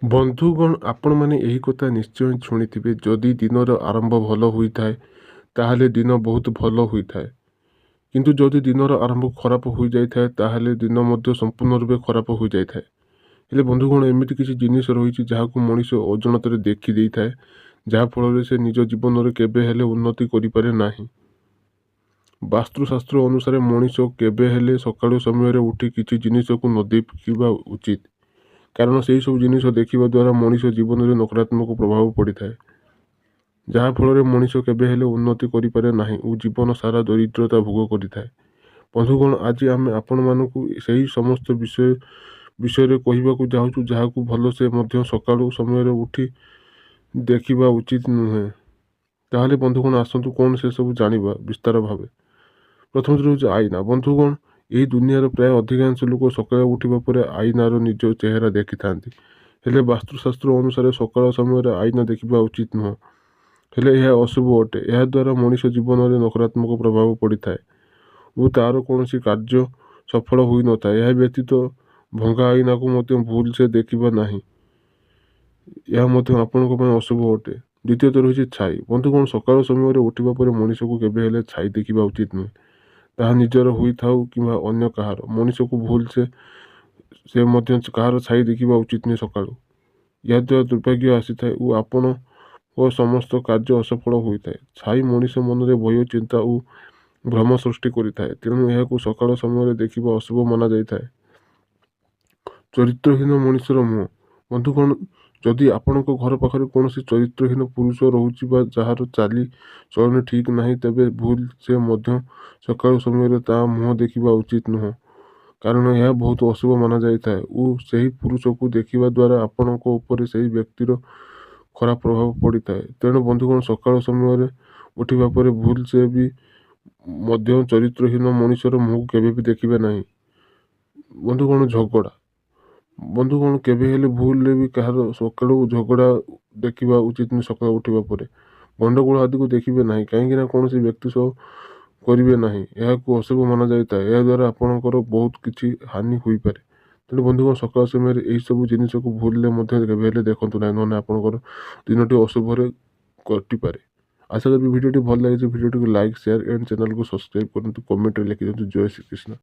ବନ୍ଧୁଗଣ, ଆପଣମାନେ ଏହି କଥା ନିଶ୍ଚୟ ଶୁଣିଥିବେ, ଯଦି ଦିନର ଆରମ୍ଭ ଭଲ ହୋଇଥାଏ ତାହେଲେ ଦିନ ବହୁତ ଭଲ ହୋଇଥାଏ। କିନ୍ତୁ ଯଦି ଦିନର ଆରମ୍ଭ ଖରାପ ହୋଇଯାଇଥାଏ ତାହେଲେ ଦିନ ମଧ୍ୟ ସମ୍ପୂର୍ଣ୍ଣ ରୂପେ ଖରାପ ହୋଇଯାଇଥାଏ। ହେଲେ ବନ୍ଧୁଗଣ, ଏମିତି କିଛି ଜିନିଷ ରହିଛି ଯାହାକୁ ମଣିଷ ଅଜାଣତରେ ଦେଖି ଦେଇଥାଏ, ଯାହାଫଳରେ ସେ ନିଜ ଜୀବନରେ କେବେ ହେଲେ ଉନ୍ନତି କରିପାରେ ନାହିଁ। ବାସ୍ତୁଶାସ୍ତ୍ର ଅନୁସାରେ ମଣିଷ କେବେ ହେଲେ ସକାଳୁ ସମୟରେ ଉଠି କିଛି ଜିନିଷକୁ ନ ଦେଖିବା ଉଚିତ, କାରଣ ସେହି ସବୁ ଜିନିଷ ଦେଖିବା ଦ୍ୱାରା ମଣିଷ ଜୀବନରେ ନକାରାତ୍ମକ ପ୍ରଭାବ ପଡ଼ିଥାଏ, ଯାହାଫଳରେ ମଣିଷ କେବେ ହେଲେ ଉନ୍ନତି କରିପାରେ ନାହିଁ ଓ ଜୀବନ ସାରା ଦରିଦ୍ରତା ଭୋଗ କରିଥାଏ। ବନ୍ଧୁଗଣ, ଆଜି ଆମେ ଆପଣମାନଙ୍କୁ ସେହି ସମସ୍ତ ବିଷୟରେ କହିବାକୁ ଯାଉଛୁ ଯାହାକୁ ଭଲସେ ମଧ୍ୟ ସକାଳୁ ସମୟରେ ଉଠି ଦେଖିବା ଉଚିତ ନୁହେଁ। ତାହେଲେ ବନ୍ଧୁଗଣ, ଆସନ୍ତୁ କ'ଣ ସେସବୁ ଜାଣିବା ବିସ୍ତାର ଭାବେ। ପ୍ରଥମତଃ ରହୁଛି ଆଇନା। ବନ୍ଧୁଗଣ, ଏହି ଦୁନିଆର ପ୍ରାୟ ଅଧିକାଂଶ ଲୋକ ସକାଳେ ଉଠିବା ପରେ ଆଇନାର ନିଜ ଚେହେରା ଦେଖିଥାନ୍ତି। ହେଲେ ବାସ୍ତୁଶାସ୍ତ୍ର ଅନୁସାରେ ସକାଳ ସମୟରେ ଆଇନା ଦେଖିବା ଉଚିତ ନୁହଁ, ହେଲେ ଏହା ଅଶୁଭ ଅଟେ। ଏହାଦ୍ୱାରା ମଣିଷ ଜୀବନରେ ନକାରାତ୍ମକ ପ୍ରଭାବ ପଡ଼ିଥାଏ ଓ ତା'ର କୌଣସି କାର୍ଯ୍ୟ ସଫଳ ହୋଇନଥାଏ। ଏହା ବ୍ୟତୀତ ଭଙ୍ଗା ଆଇନାକୁ ମଧ୍ୟ ଭୁଲ ସେ ଦେଖିବା ନାହିଁ, ଏହା ମଧ୍ୟ ଆପଣଙ୍କ ପାଇଁ ଅଶୁଭ ଅଟେ। ଦ୍ୱିତୀୟତଃ ରହିଛି ଛାଇ। ବନ୍ଧୁଗଣ, ସକାଳ ସମୟରେ ଉଠିବା ପରେ ମଣିଷକୁ କେବେ ହେଲେ ଛାଇ ଦେଖିବା ଉଚିତ ନୁହେଁ, ତାହା ନିଜର ହୋଇଥାଉ କିମ୍ବା ଅନ୍ୟ କାହାର। ମଣିଷକୁ ଭୁଲ ସେ ମଧ୍ୟ କାହାର ଛାଇ ଦେଖିବା ଉଚିତ ନୁହେଁ ସକାଳୁ। ଏହାଦ୍ୱାରା ଦୁର୍ଭାଗ୍ୟ ଆସିଥାଏ ଓ ଆପଣଙ୍କ ସମସ୍ତ କାର୍ଯ୍ୟ ଅସଫଳ ହୋଇଥାଏ। ଛାଇ ମଣିଷ ମନରେ ଭୟ, ଚିନ୍ତା ଓ ଭ୍ରମ ସୃଷ୍ଟି କରିଥାଏ, ତେଣୁ ଏହାକୁ ସକାଳ ସମୟରେ ଦେଖିବା ଅଶୁଭ ମନାଯାଇଥାଏ। ଚରିତ୍ରହୀନ ମଣିଷର ମୁହଁ। ବନ୍ଧୁଗଣ, ଯଦି ଆପଣଙ୍କ ଘର ପାଖରେ କୌଣସି ଚରିତ୍ରହୀନ ପୁରୁଷ ରହୁଛି ବା ଯାହାର ଚାଲି ଚଳଣି ଠିକ୍ ନାହିଁ, ତେବେ ଭୁଲ ସେ ମଧ୍ୟ ସକାଳୁ ସମୟରେ ତା ମୁହଁ ଦେଖିବା ଉଚିତ ନୁହଁ, କାରଣ ଏହା ବହୁତ ଅଶୁଭ ମାନାଯାଇଥାଏ ଓ ସେହି ପୁରୁଷକୁ ଦେଖିବା ଦ୍ୱାରା ଆପଣଙ୍କ ଉପରେ ସେହି ବ୍ୟକ୍ତିର ଖରାପ ପ୍ରଭାବ ପଡ଼ିଥାଏ। ତେଣୁ ବନ୍ଧୁଗଣ, ସକାଳ ସମୟରେ ଉଠିବା ପରେ ଭୁଲ ସେ ବି ମଧ୍ୟ ଚରିତ୍ରହୀନ ମଣିଷର ମୁହଁକୁ କେବେ ବି ଦେଖିବେ ନାହିଁ। ବନ୍ଧୁଗଣ, ଝଗଡ଼ା। ବନ୍ଧୁଗଣ, କେବେ ହେଲେ ଭୁଲରେ ବି କାହାର ସକାଳୁ ଝଗଡ଼ା ଦେଖିବା ଉଚିତ ନୁହେଁ। ସକାଳୁ ଉଠିବା ପରେ ଗଣ୍ଡଗୋଳ ଆଦିକୁ ଦେଖିବେ ନାହିଁ, କାହିଁକିନା କୌଣସି ବ୍ୟକ୍ତି ସହ କରିବେ ନାହିଁ, ଏହାକୁ ଅଶୁଭ ମନାଯାଇଥାଏ। ଏହାଦ୍ୱାରା ଆପଣଙ୍କର ବହୁତ କିଛି ହାନି ହୋଇପାରେ। ତେଣୁ ବନ୍ଧୁଗଣ, ସକାଳ ସମୟରେ ଏହିସବୁ ଜିନିଷକୁ ଭୁଲରେ ମଧ୍ୟ କେବେ ହେଲେ ଦେଖନ୍ତୁ ନାହିଁ, ନହେଲେ ଆପଣଙ୍କର ଦିନଟି ଅଶୁଭରେ କଟିପାରେ। ଆଶା କରିବି ଭିଡ଼ିଓଟି ଭଲ ଲାଗିଛି। ଭିଡ଼ିଓଟିକୁ ଲାଇକ୍, ସେୟାର ଆଣ୍ଡ ଚ୍ୟାନେଲକୁ ସବସ୍କ୍ରାଇବ୍ କରନ୍ତୁ। କମେଣ୍ଟରେ ଲେଖିଦିଅନ୍ତୁ ଜୟ ଶ୍ରୀକୃଷ୍ଣ।